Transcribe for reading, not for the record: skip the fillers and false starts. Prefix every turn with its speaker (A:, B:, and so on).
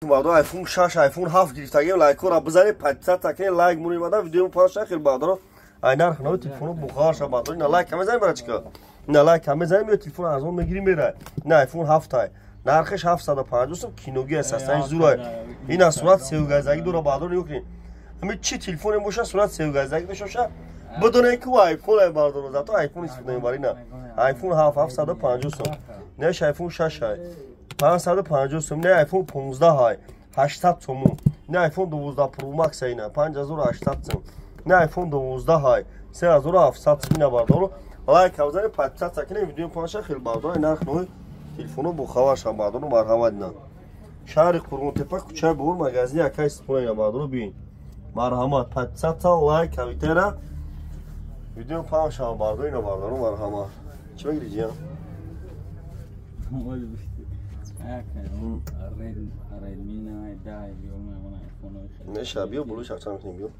A: Баъдо iPhone 6, iPhone 7 гирифтагем, лайкора бизанед, подписаться кунед, лайк муред, бада видео паша хел баъдо ай нарх нави телефоно бухар ша баъдо ина лайк мезанем барачка. Ина лайк мезанем, ё телефон аз он мегирим мерай. Ина iPhone 7 ай. Нархиш 750 сом, киноги аст, асан зурай. Ина сурат севгазаги дора баъдо нигоҳ кунед. Ҳами чи телефоне боша, сурат севгазаги дошта боша, бидонед ки iPhone ай бардоро, зато iPhone истифода мебарӣ на. iPhone 7 750 сом. Неш iPhone 6 ай. 550 сом, не iPhone 15 ай 800 сомон, не iPhone 12 Pro Max ай на 5800 сом, не iPhone 12 ай 3700 сом. Ина бардоро лайк бизанед, подписаться кунед, видео паша хел бардоро нарх нои телефоно бохабар шав бардоро марҳамат ина. Шаҳри Қурғонтепа, кӯчаи Бобур, магазини Акай Истифода ина бардоро бин. Марҳамат, подписаться, лайк, комментария, видео паҳн шава бардоро ина бардоро марҳамат. Чӣ мегири ҷиян? Неша, биё болои шахча мекунем, биё.